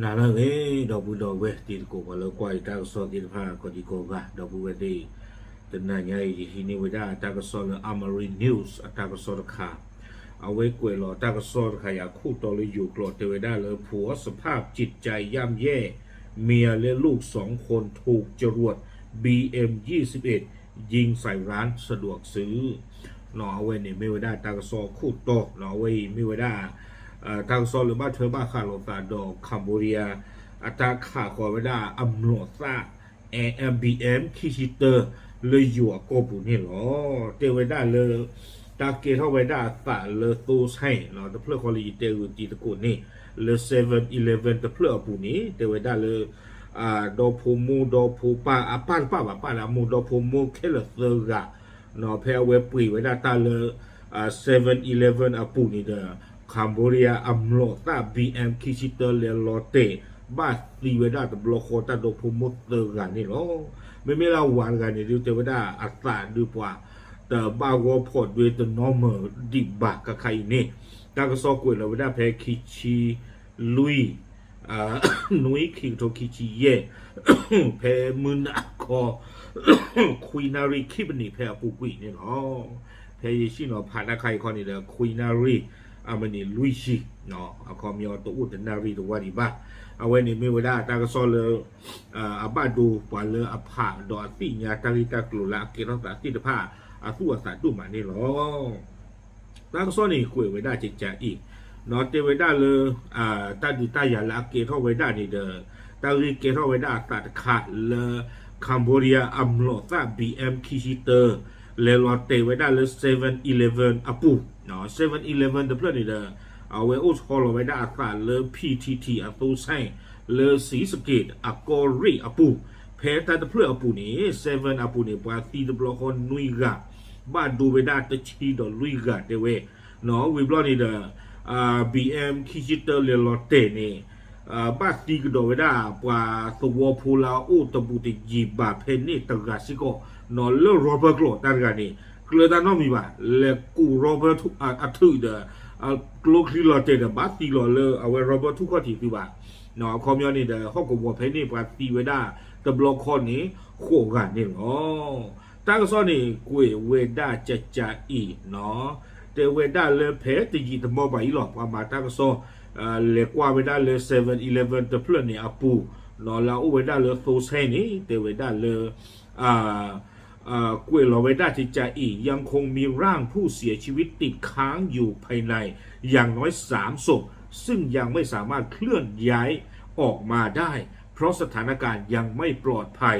နၤလၢအဂ့ၤ ဒီပုၢ်ဒီဝဲၢ်တံၤသကိး ပှၤလၢကွၢ်အံၤတၢ်ကစီၣ်သ့ၣ်တဖၣ် ကိးဒံကိးဂၤ ဒီပုၢ်ဝဲၢ်သ့ၣ်, တနၤညါအံၤ ယဟံးန့ၢ်ဝဲဒၣ်တၢ်ကစီၣ်လၢ Amari News အတၢ်ကစီၣ်တခါ, အဝဲကွဲးလီၤတၢ်ကစီၣ်တခါအံၤအခိၣ်တီလၢယိၤကျိာ် တဲဝဲဒၣ်လၢ ผัวสภาพจิตใจย่ำแย่ เมียและลูกสองคนถูกจรวด บีเอ็มยี่สิบเอ็ด ยิงใส่ร้านสะดวกซื้อ အဝဲန့ၣ်မ့ၢ်ဝဲဒၣ်တၢ်ကစီၣ်အခိၣ်တီ, အဝဲအံၤမ့ၢ်ဝဲဒၣ် တၢ်ကစီၣ်လၢဘၣ်ထွဲဘၣ်ဃးလိာ်သးဒီး Cambodia အတၢ်ခးဃီၤဝဲဒၣ်အမျိာ်သၣ် အဲ ဘီအမ် ခံဆံတၢ လၢယိၤအကီၢ်ပူၤန့ၣ်လီၤ. တဲဝဲဒၣ်လၢ တၢ်ကဲထီၣ်ဝဲဒၣ်အသးလၢသိဆဲၣ် တဖျၢၣ်ဃီလၢယတဲဂုာ်တံၤသကိးန့ၣ် လၢ seven eleven တဖျၢၣ်အပူၤန့ၣ် တဲဝဲဒၣ်လၢ ဒီဖိမိၢ်ဒီဖိပၢ်အပၢ်တပၣ်ဘၣ် ပၣ်လၢအမိၢ်ဒီဖိမိၢ်ခဲလၢာ်သၢဂၤ ဖဲအဝဲပှ့ၤဝဲဒၣ်တၢ်လၢ seven eleven အပူၤန့ၣ်ဒီး Cambodia အမျိာ်သၣ် ဘီအမ် ခံဆံတၢလဲၤလီၤတဲာ် ဘၣ်သံဝဲဒၣ်တဘျီဃီတၢ်ဒီဖိမိၢ်သၢဂၤန့ၣ်လီၤ. မ့မ့ၢ်လၢအဝၤတဂၤန့ၣ်ဒုး တဲဝဲဒၣ်အသးဒုးပှၤ တဘၣ်ဂီၢ်ဖီၣ်ဒွဲတနီၤမၢာ်ဒံးဘၣ် ခါခါအံၤန့ၣ် တၢ်ကစီၣ်ကွဲးလီၤဝဲဒၣ်ဖဲခံဆံလွံၢ် နွံ ခံကထိခံဆံယဲၢ် ဖဲမုၢ်နၤခီ ခွံနၣ်ရံၣ်ခံမံးနံးဖဲအပူၤကွံာ်န့ၣ်လီၤ. ဖဲယဆ့ၣ်နီၤဖးတၢ်ခါအံၤခီန့ၣ်ဒီး ခွံနၣ်ရံၣ် အမံးနံးလွံၢ်ဆံ အခီပညီတအိၣ်တနၣ်ရံၣ်တဝၢ်ဒံးဘၣ်. အဝဲန့ၣ်မ့ၢ်ဝဲဒၣ်တၢ်ကစီၣ်လၢ အဘၣ်ဒိပှၤလၢအဖးဒီးအသ့ၣ်ညါတၢ်ဂ့ၢ်တၢ်ကျိၤလၢအကဲထီၣ်သးသ့ၣ်တဖၣ် အသူၣ်အသးဒိၣ်မးန့ၣ်လီၤ. တၢ်ကစီၣ်န့ၣ်ကွဲးဝဲဒၣ်ကကးအံၤ တဲဝဲဒၣ်လၢ တၢ်ဒုးတၢ်ယၤလၢအကဲထီၣ်ဝဲဒၣ်န့ၣ်ဒီး တၢ်ဂ့ၢ်ကဲထီၣ်ဝဲဒၣ်အသးတခါလၢ Cambodia အမျိာ်သၣ် ဘီအမ် ခံဆံတၢ လဲၤလီၤတဲာ်ဝဲဒၣ်လၢ seven eleven အပူၤ seven eleven တဖျၢၣ်န့ၣ်ဒီး အဝဲအိၣ်ဆီလီၤဝဲဒၣ်အသးလၢ ဖံထံထံ အသိဆဲၣ် လၢ ศรีสะเกษ အကီၢ်ရ့ၣ်အပူၤ ဖဲတၢ်တဖျၢၣ်အပူၤန့ၣ် seven အပူၤန့ၣ် ပှၤသံတဘျီဃီနွံဂၤ ဘၣ်ဒိဝဲဒၣ်တဆံဒီးလွံၢ်ဂၤ တဲဝဲ ဝံၤဘျီန့ၣ်ဒီး ဘီအမ် ခံဆံတၢ လဲၤလီၤတဲာ်န့ၣ် ဘၣ်သံကဒီးဝဲဒၣ် ပှၤသဝီဖိလၢအအိၣ်တဘူးတယံၤဘၣ်ဖဲန့ၣ်တဂၤစ့ၢ်ကီး လၢ robber ကျိာ်တၢ်တဂၤန့ၣ် ကျၢၤတၢ်နီတမံၤဘၣ် လဲၤကိး robber အထုးဒီး ကျိချံလီၤတဲာ်ဒီး ဘၣ်သံလီၤလၢအဝဲ robber ထူၣ်ခီၣ်ထံးသုဘၣ်. အခီပညီန့ၣ်ဒီး ဟီၣ်ကဝီၤဖဲန့ၣ် ပှၤသံဝဲဒၣ်တဘျီခီန့ၣ် ဃိးဂၤန့ၣ်လီၤ. တၢ်ကစီၣ်န့ၣ် ကွဲးဝဲဒၣ်ကကးအံၤ တဲဝဲဒၣ်လၢဖဲတယံာ်တမီၢ်ဘၣ်အံၤလီၤ ပှၤမၤတၢ်ကစီၣ် လဲၤကွၢ်ဝဲဒၣ်လၢ seven eleven တဖျၢၣ်န့ၣ်အပူၤ လၢအအိၣ်ဝဲဒၣ်လၢသိဆဲၣ်န့ၣ် တဲဝဲဒၣ်လၢ ကွဲးလီၤဝဲဒၣ်ကကးအံၤ ยังคงมีร่างผู้เสียชีวิตติดค้างอยู่ภายในอย่างน้อยสามศพ ซึ่งยังไม่สามารถเคลื่อนย้ายออกมาได้ เพราะสถานการณ์ยังไม่ปลอดภัย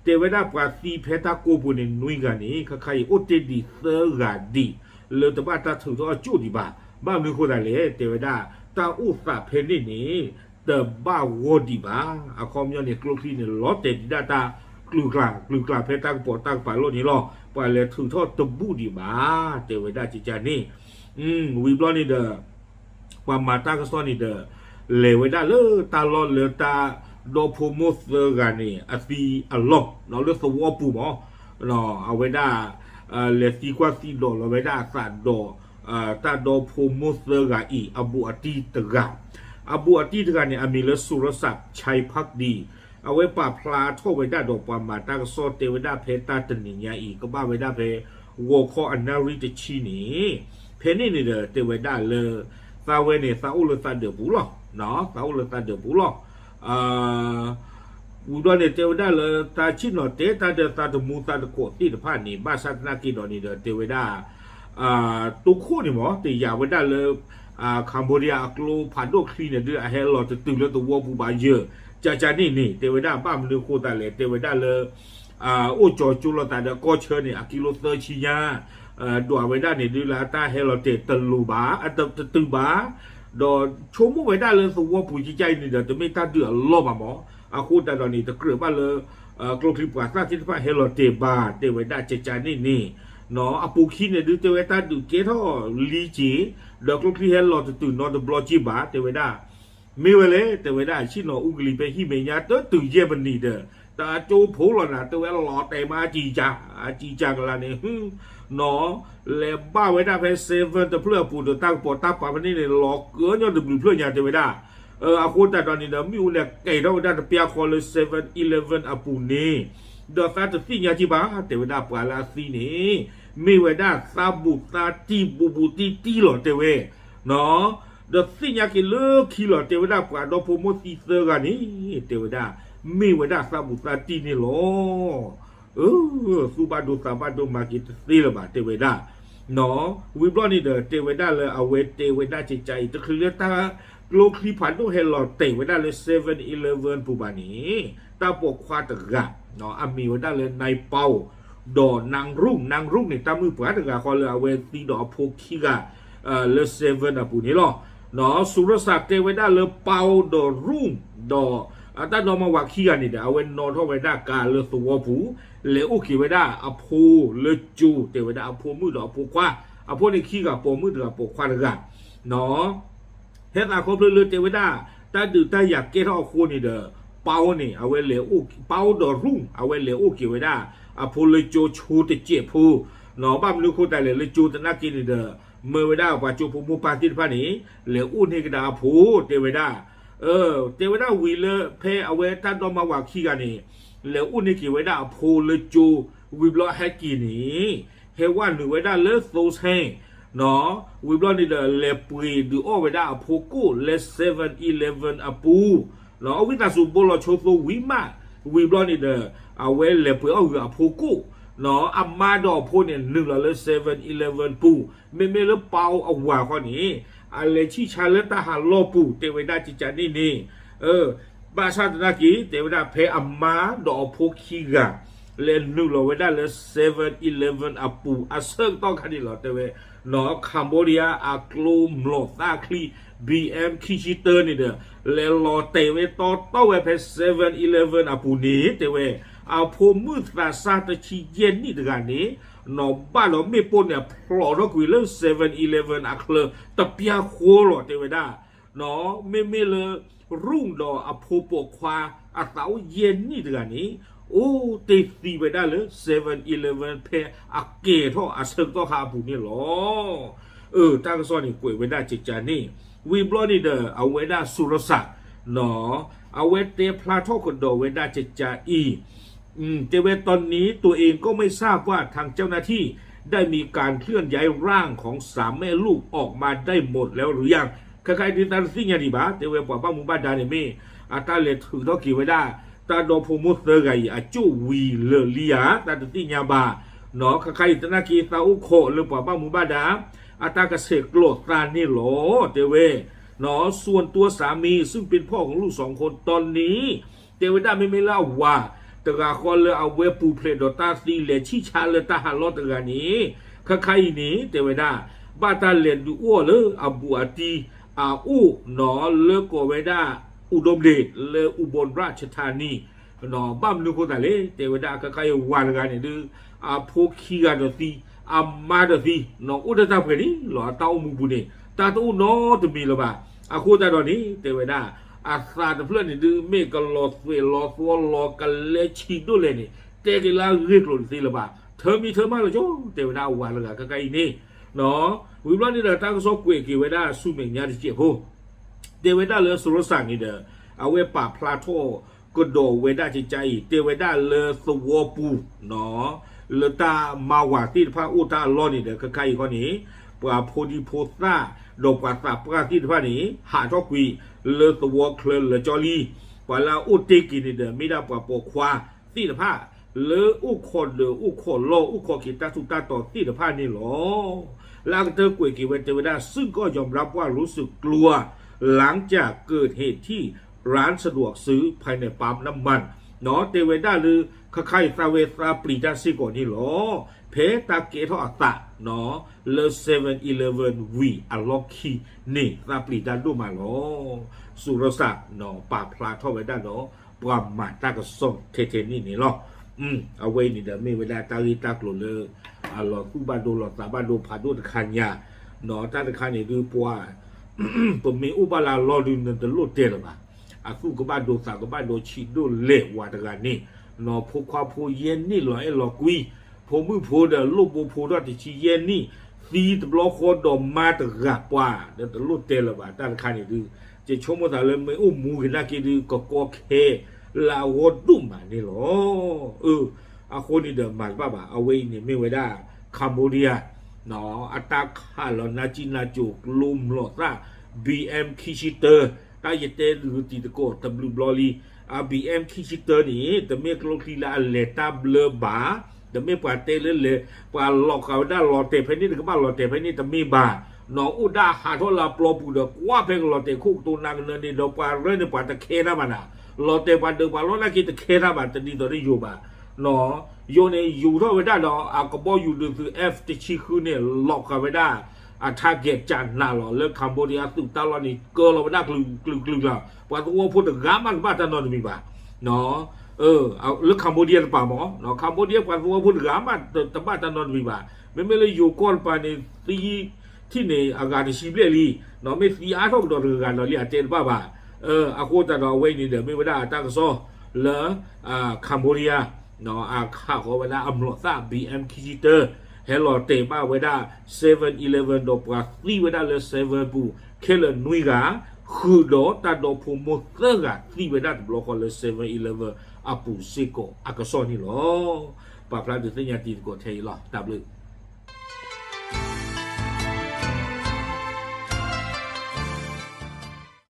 တဲဝဲဒၣ်ပှၤသံဖဲတၢ်ကိးပူၤန့ၣ် နွံဂၤန့ၣ် ခါခါအံၤအိၣ်တ့ၢ်ဒံးသၢဂၤဒံး လၢတဘၣ်တၢ်ထုးထီၣ်အကၠိၣ်ဒံးဘၣ်. ဘၣ်မနုၤအဃိသတးလဲၣ် တဲဝဲဒၣ် တၢ်အိၣ်သးဖဲန့ၣ်န့ၣ် တဘၣ်ဂီၢ်ဒံးဘၣ်. အခီပညီန့ၣ် ကျိချံန့ၣ် လီၤတဲာ်ဒံးဒၣ်တၢ် ကျူၤကျါ ကျူၤကျါဖဲတၢ်ကပိာ်တၢ်ကပၤလီၢ်န့ၣ်လီၤ. ပှၤလဲၤထုးထီၣ်တဘူးဒံးဘၣ် တဲဝဲဒၣ်ကကးန့ၣ် ဝံၤဘျီန့ၣ်ဒီး ပှၤမၤတၢ်ကစီၣ်န့ၣ်ဒီး လဲၤဝဲဒၣ်လၢတၢ်လီၢ်လၢတၢ်ဒီဖိမိၢ်သၢဂၤန့ၣ် အသံအလီၢ် လၢသဝီပူၤမး အဝဲဒၣ် လဲၤသံကွၢ်သံဒိးလီၤဝဲဒၣ်အသးဒီး တၢ်ဒီဖိမိၢ်သၢဂၤအံၤ အဘူးအတံၢ်တဂၤ အဘူးအတံၢ်တဂၤန့ၣ် အမံၤလၢ สุรศักดิ์ ชัยภักดี အဝဲပာ်ဖျါထီၣ်ဝဲဒၣ်ဒီးပှၤမၤတၢ်ကစီၣ်တဲဝဲဒၣ်ဖဲတၢ်တနံၤညါအံၤ ကဘၣ်ဝဲဒၣ်ဖဲ ဂီၤခီအနၣ်ရံၣ်တဆံန့ၣ် ဖဲန့ၣ်န့ၣ်ဒီးတဲဝဲဒၣ်လၢ သးဝဲန့ၣ် သးအိၣ်လၢသးဒၢးပူၤလီၤ. သးအိၣ်လၢသးဒၢးပူၤလီၤ. ဝံၤဘျီန့ၣ် တဲဝဲဒၣ်လၢတၢ်ဆ့ၣ်နီၤတဲတၢ်ဒီးသးတမူသးတကိးသ့ၣ်တဖၣ်န့ၣ် ဘၣ်ဆၣ်သနာ်က့ဒီးန့ၣ်ဒီး တဲဝဲဒၣ် တိခိၣ်န့ၣ်မး တယာ်ဝဲဒၣ်လၢ Cambodia အကျိဖးဒိၣ်ချံန့ၣ်ဒုး အဟဲလီၤတတုၤလၢသဝီပူၤဘၣ်ယၢၢ် ကကးန့ၣ်န့ၣ် တဲဝဲဒၣ်ဘၣ်မနုၤအဃိသတးလဲၣ် တဲဝဲဒၣ်လၢ အိၣ်ကၠီၤကၠိလိာ်သးဒီးကီၢ်ဆၢန့ၣ် အကံလိသၢဆံညါ ဒွးဝဲဒၣ်န့ၣ်ဒုးလၢအတၢ်ဟဲလီၤတဲာ်တလိၤဘၣ် တတုၤဘၣ် ဒီးဆိကမိၣ်ဝဲဒၣ်လၢသဝီပူၤကကးအံၤန့ၣ်ဒီး တမ့ၢ်တၢ်ဒုးအလီၢ်ဘၣ်မး အဃိသတးဒီးန့ၣ် တကြၢးဘၣ်လၢ ကျိချံပှၤသၣ်သ့ၣ်တဖၣ်ဟဲလီၤတဲာ်ဘၣ် တဲဝဲဒၣ်ကကးန့ၣ်န့ၣ် အပူၤခံန့ၣ်ဒုး တဲဝဲတၢ်ဒုးကဲထီၣ်လံက့ၤ ဒီးကျိချံဟဲလီၤတတုၤနီတဘျီက့ၤဘၣ် တဲဝဲဒၣ် မ့ၢ်ဝဲလဲၣ် တဲဝဲဒၣ် ဆ့ၣ်နီၤအူကလံၤဖဲဟံၣ်မဲာ်ညါတတုၤယဲၢ်မံးနံးဒီး တၢ်ကၠိဖိလီၤနၤ တဲဝဲလီၤတဲာ်မးအကံကၢ် အကံကၢ်ကလါန့ၣ် နီၤ လဲၤဘၣ်ဝဲဒၣ်ဖဲ seven တဖျၢၣ်အပူၤဒီး တၢ်ကပိာ်တၢ်ပာ်ဖဲန့ၣ်န့ၣ် လီၤကၢညီတဘျုးဖျၢၣ်ညါ တဲဝဲဒၣ် အဃိသတးဒီးန့ၣ်ဒီး မ့ၣ်အူန့ၣ်ကဲထီၣ်ဝဲဒၣ်တပျၢ်ဃီလၢ seven eleven အပူၤန့ၣ်, ဒီးသးတသ့ၣ်ညါက့ၤဘၣ် တဲဝဲဒၣ်ပှၤလၢအသံန့ၣ် မ့ၢ်ဝဲဒၣ်သးဘူးသးတံၢ်ဘူးဘူးတံၢ်တံၢ်လီၤ တဲဝဲ, ဒီးသ့ၣ်ညါက့ၤလၢခံလီၤ တဲဝဲဒၣ်ပှၤဒီဖိမိၢ်သံသၢဂၤန့ၣ် တဲဝဲဒၣ် မ့ၢ်ဝဲဒၣ်သးဘူးသးတံၢ်န့ၣ်လီၤ. သူၣ်ဘၣ်ဒိသးဘၣ်ဒိမၤက့ၤတသ့လၢၤဘၣ် တဲဝဲဒၣ်. ဝံၤဘျီန့ၣ်ဒီး တဲဝဲဒၣ်လၢအဝဲတဲဝဲဒၣ်ကကးအံၤ တချုးလၢတၢ်ကျိချံဖးဒိၣ်ဟဲလီၤတဲာ်ဝဲဒၣ်လၢ seven eleven ပူၤဘၣ်န့ၣ်, တၢ်ပိာ်ခွါတဂၤ အမံၤဝဲဒၣ်လၢ နၢၤပီၣ် ဒီး နၢၤရူၣ်, နၢၤရူၣ်န့ၣ် တၢ်မုၣ်ပှၤတဂၤဃီလၢအဝဲသံဒီးအဖိခံဂၤ လၢ seven အပူၤန့ၣ်လီၤ. စူၤရစးတဲဝဲဒၣ်လၢ ပီၣ်ဒီးရူၣ် ဒီး အတၢ်ဒီမါဝၤခံဂၤန့ၣ်ဒီး အဝဲနီၣ်ထီၣ်ဝဲဒၣ်ကးလၢသဝီပူၤ, လဲၤအိၣ်က့ၤဝဲဒၣ်အဖိလၢကၠိ တဲဝဲဒၣ်အဖိမုၣ်ဒီးအဖိခွါ, အဖိန့ၣ်ခံဂၤ ပိာ်မုၣ်တဂၤပိာ်ခွါတဂၤ ဟဲသးခီဖျိလၢတဲဝဲဒၣ် တၢ်ဒုးတၢ်ယၤကဲထီၣ်အဃိန့ၣ်ဒီး ပီၣ်န့ၣ် အဝဲလဲၤအိၣ်, ပီၣ်ဒီးရူၣ် အဝဲလဲၤအိၣ်က့ၤဝဲဒၣ် အဖိလၢကၠိဆိတစဲးဖိ, ဘၣ်မနုၤအဃိသတးလဲၣ် လၢကၠိသနာ်က့န့ၣ်ဒီး မၢဝဲဒၣ်ပှၤကၠိဖိမိၢ်ပၢ်သ့ၣ်တဖၣ်န့ၣ် လဲၤအိၣ်န့ၢ်ကဒါအဖိ တဲဝဲဒၣ် တဲဝဲဒၣ်ဝံၤလၢဖဲအဝဲတၢ်ဒီမါဝၤခံဂၤန့ၣ် လဲၤအိၣ်န့ၢ်က့ၤဝဲဒၣ်အဖိလၢကၠိ ဝံၤဘျီဟဲက့ၤန့ၣ် ဟဲဝဲနုာ်ဝဲဒၣ်လၢသိဆဲ ဝံၤဘျီန့ၣ်ဒီး လဲၤပှ့ၤဒုးအီၣ်ဝဲဒၣ်အဖိကိၣ်လၢ seven eleven အပူၤ, အဝံသးစူၤဘိလီၤဆိသိဝံၤမး, ဝံၤဘျီန့ၣ်ဒီး အဝဲလဲၤပှ့ၤအီၣ်ဂုာ်အဖိကိၣ်, အမါဒီးအဖိန့ၣ် နုာ်လီၤလၢ seven eleven ပူၤ, မ့မ့ၢ်လၢပီၣ်အဝၤဃီန့ၣ် အလဲၤဆံၣ်ဆါလၢတၢ်ဟးလီၢ်ပူၤ တဲဝဲဒၣ်ကကးန့ၣ်န့ၣ် ဘၣ်ဆၣ်သနာ်က့ တဲဝဲဒၣ်ဖဲအမါဒီးအဖိခံဂၤ လဲၤနုာ်လီၤဝဲဒၣ်လၢ seven eleven အပူၤအဆၢကတီၢ်ခါန့ၣ်လီၤ တဲဝဲ, Cambodia အကျိမျိာ်သၣ်ချံ ဘီအမ် ခံဆံတၢန့ၣ်ဒီး လဲၤလီၤတဲာ်ဝဲတီတီဝဲဖဲ seven eleven အပူၤန့ၣ် တဲဝဲ, အဖိမုၣ်သးစၢ်တဆံယဲၢ်နံၣ်တဂၤန့ၣ် နီၢ်ဘၣ်ဒီးမ့ၣ်ပိၢ်န့ၣ် ဖျိးထီၣ်ကွံာ်လၢ seven eleven အချၢတပျၢ်ဃီလီၤ တဲဝဲဒၣ် မ့မ့ၢ်လၢ ရူၣ်ဒီးအဖိပိာ်ခွါ အသးအိၣ်ယဲၢ်နံၣ်တဂၤန့ၣ် အိၣ်တ့ၢ်သံဝဲဒၣ်လၢ seven eleven ဖဲအကဲထီၣ်အဆၢကတီၢ်ခါအပူၤန့ၣ်လီၤ. အၢ တၢ်ကစီၣ်န့ၣ်ကွဲးဝဲဒၣ်ကကးန့ၣ်, ဝံၤဘျီန့ၣ်ဒီး အဝဲဒၣ်စူၤရစး အဝဲတဲဖျါထီၣ်ကဒီးဝဲဒၣ်ကကးအံၤ တဲဝဲ ตอนนี้ตัวเองก็ไม่ทราบว่าทางเจ้าหน้าที่ได้มีการเคลื่อนย้ายร่างของสามแม่ลูกออกมาได้หมดแล้วหรือยัง ခဲခါအံၤဒုးသးတသ့ၣ်ညါဒံးဘၣ် တဲဝဲပှၤဘၣ်မူဘၣ်ဒါန့ၣ်မ့ၢ် အတၢ်လဲၤထုးထီၣ်က့ၤဝဲဒၣ် တၢ်ဒီဖိမိၢ်သၢဂၤအံၤအကၠိၣ်ဝံၤလၢာ်လံဧါ သးတသ့ၣ်ညါဘၣ်, ခဲခါအံၤသနာ်က့သးအိၣ်ခိးလၢပှၤဘၣ်မူဘၣ်ဒါ အတၢ်ကဆဲးကျိးသးန့ၣ်လီၤ တဲဝဲ ส่วนตัวสามีซึ่งเป็นพ่อของลูกสองคนตอนนี้ တဲဝဲဒၣ်မ့မ့ၢ်လၢအဝၤ တဂၤဃီလၢအဝဲပူၤဖျဲးဒီးတၢ်သံလဲၤဆံၣ်ဆါလၢတၢ်ဟးလီၢ်တဂၤန့ၣ် ခဲခါအံၤန့ၣ် တဲဝဲဒၣ် ဘၣ်တၢ်လဲၤဒုးအိၣ်အီၤလၢအဘူးအတံၢ်အအိၣ်နီၤ လၢကိးဝဲဒၣ် อุดมเดช လၢ อุบลราชธานี ဘၣ်မနုၤဃိသးလဲၣ် တဲဝဲဒၣ်ခဲခါအံၤဝၤတဂၤန့ၣ်ဒုး အဖိခံဂၤဒီးသံ အမါဒီးသံ နီၤအိၣ်တၢ်တၢ်ပှဲၤန့ၣ်လီၤ အတၢ်အိၣ်မူပူၤန့ၣ် တၢ်တအိၣ်နီတမံၤလၢၤဘၣ်. အဃိသတးဒီးန့ၣ် တဲဝဲဒၣ် အသးတဖျၢၣ်န့ၣ်ဒုး မ့ၢ်ကလီၤသွဲၣ်လီၤသီလီၤကလဲဆံးဒိၣ်လဲၣ်န့ၣ် တဲက့ၤလၢအဂ့ၢ်ကျိၤတသ့လၢၤဘၣ်. ထၢမံထၢမးလီၤကၠိ တဲဝဲဒၣ်အဝၤတဂၤခဲခါအံၤန့ၣ် ဝံၤဘျီန့ၣ်ဒီး တၢ်ကစီၣ်ကွဲးက့ၤဝဲဒၣ်ဆူမဲာ်ညါတစဲးဖိ တဲဝဲဒၣ်လၢစရီစၢ်န့ၣ်ဒီး အဝဲပာ်ဖျါထီၣ်ကဒီးဝဲဒၣ်ကကါအံၤ တဲဝဲဒၣ်လၢသဝီပူၤ လၢတၢ်မၤဝၤသ့ၣ်တဖၣ်အိၣ်တၢ်အလီၢ်န့ၣ်ဒီး ခဲခါအံၤခီန့ၣ် ပှၤဖိဒံဖိသၣ် ဒီးပှၤသးပှၢ်သ့ၣ်တဖၣ်န့ၣ် ဟးထီၣ်ကွံာ်လၢသဝီချၢလၢာ်ကၠီလံ. ပှၤလၢအအိၣ်တ့ၢ်က့ၤန့ၣ်ဒီး မ့ၢ်ဒၣ်ပှၤပိာ်ခွါသ့ၣ်တဖၣ် လၢအိၣ်ခိးဒၢးအိၣ်ခိးလီၢ် အိၣ်ခိးက့ၤတၢ်ထူးတၢ်တီၤသ့ၣ်တဖၣ်န့ၣ်လီၤ. လၢအကတၢၢ်ကွဲးက့ၤဝဲတဲဝဲဒၣ် ซึ่งก็ยอมรับว่ารู้สึกกลัว หลังจากเกิดเหตุที่ร้านสะดวกซื้อภายในปั๊มน้ำมัน တဲဝဲဒၣ်လၢ ခဲခါအံၤသးဝဲသးပျံၤတၢ်စ့ၢ်ကီးန့ၣ်လီၤ. ဖဲတၢ်ကဲထီၣ်အသး လၢ seven eleven ဝံၤအလီၢ်ခံန့ၣ် သးပျံၤတၢ်ဒိၣ်မးလီၤ. စူၤရစၢ် ပာ်ဖျါထီၣ်ဝဲဒၣ်ဒီး ပှၤမၤတၢ်ကစီၣ်ထဲထဲန့ၣ်န့ၣ်လီၤ. အဝဲအံၤန့ၣ်ဒီးမ့ၢ်ဝဲဒၣ်တၢ်ဂ့ၢ်တၢ်ကျိၤလၢ အလီၤသူၣ်ဘၣ်ဒိလီၤသးဘၣ်ဒိဖးဒိၣ်တခါညါ, တၢ်တခါန့ၣ်ဒုးပှၤ ပမ့ၢ်အိၣ်ဘၣ်လၢအလီၢ်ဒုး နတလိၣ်တဲလၢၤဘၣ်. အသူၣ်ကဘၣ်ဒိသးကဘၣ်ဒိဆံးဒိၣ်လဲၣ်ဝၤတဂၤန့ၣ်, နီၢ်ဖိခွါဖိယဲၢ်နံၣ်လီၤအဲၣ်လီၤကွံ, ဖိမုၣ်ဖိဒီးလိၣ်ဘိဖိထီၣ်တဆံယဲၢ်နံၣ်, သံတဘျီဃီဒီးမါတဂၤပှၤ ဒီးတလိၣ်တဲလၢၤဘၣ်. တၢ်တခါန့ၣ်ဒုး ယဆိကမိၣ်သးလၢမ့ၢ်အိၣ်မူက့ၤနာ်က့ဒုး ကကီခဲလၢအဂီၢ်ဒိၣ်မးန့ၣ်လီၤ. အဃိန့ၣ်ဒီးမၤတဘၣ်ဘၣ်. အဝဲအံၤန့ၣ်မ့ၢ်ဝဲဒၣ် Cambodia အတၢ်ခးလီၤနါစံၣ်နါစိၤကျိမျိာ်သၣ် ဘီအမ်ခံဆံတၢ, တၢ်ယတဲဂုာ်တံၤသကိးတဘျုးဘျီလံ. အ ဘီအမ်ခံဆံတၢန့ၣ် တမ့ၢ်ကျိချံလၢအလဲၤတၢ်ဘျၢဘၣ်, တမ့ၢ်ပှၤတဲလၢလဲၤ ပှၤလီၤဃာ်ဝဲဒၣ်လီၤတဲာ်ဖဲန့ၣ်တကဘၣ် လီၤတဲာ်ဖဲန့ၣ်တမ့ၢ်ဘၣ်, နီၢ်အိၣ်ဒၣ်ဟးထီၣ်လၢအပျီပူၤဒီး ကွၢ်ဖဲကလီၤတဲာ်ခိၣ်ကတိၤနၢ်ကနၢန့ၣ်ဒီး ပှၤရဲၣ်န့ၣ်ပှၤတခဲတၢ်ဘၣ်နၤ, လီၤတဲာ်ပှၤဒုးပှၤလီၢ်နာ်က့တခဲတၢ်ဘၣ် တဒ်သိးဒီးယိၤဘၣ်. ယိၤန့ၣ် ယူၤထီၣ်ဝဲဒၣ်ဒီးအကဘီယူၤဒုးသု F တဆံဃုန့ၣ် လီၤဃာ်ဝဲဒၣ် အ target ကနးလီၤ လၢ Cambodia သုးတၢ်လီၢ်န့ၣ် ကၢလီၤဝဲဒၣ်ကလုာ်ကလုာ်ကလုာ်ကျါ, ပှၤသဝီဖိတဂၤမးတဘၣ်တၢ်နီတမံၤဘၣ်. လၢ Cambodia တပၤမး, Cambodia ပှၤသဝီဖိတဂၤမးတဘၣ်တၢ်နီတမံၤဘၣ်. မ့မ့ၢ်လၢယိၤကီၢ်တပၤန့ၣ် သံထံၣ်န့ၣ် အဂၤတဆံဘျဲၣ်လံ, မ့ၢ်သံအါထီၣ်ကဒီးတဂၤဂၤဒီးလံ အတဲတဘၣ်ဘၣ်. အဃိသတးဒီးအဝဲအံၤန့ၣ်ဒီး မ့ၢ်ဝဲဒၣ်အတၢ်ကစီၣ်လၢ Cambodia အခးဃီၤဝဲဒၣ်အမျိာ်သၣ် ဘီအမ်ခံဆံတၢ, ဟဲလီၤတဲာ်ဘၣ်ဝဲဒၣ် seven eleven ဒီးပှၤသံဝဲဒၣ်လၢ seven ပူၤ ခဲလၢာ်နွံဂၤ, ဃုာ်ဒီးတၢ်ဒီဖိမိၢ်သၢဂၤသံဝဲဒၣ်တဘျီဃီလၢ seven eleven အပူၤစ့ၢ်ကီးအကစီၣ်န့ၣ်လီၤ. ပာ်ဖျါဒုးသ့ၣ်ညါတံၤသကိးထဲအံၤလီၤ. တၢ်ဘျုး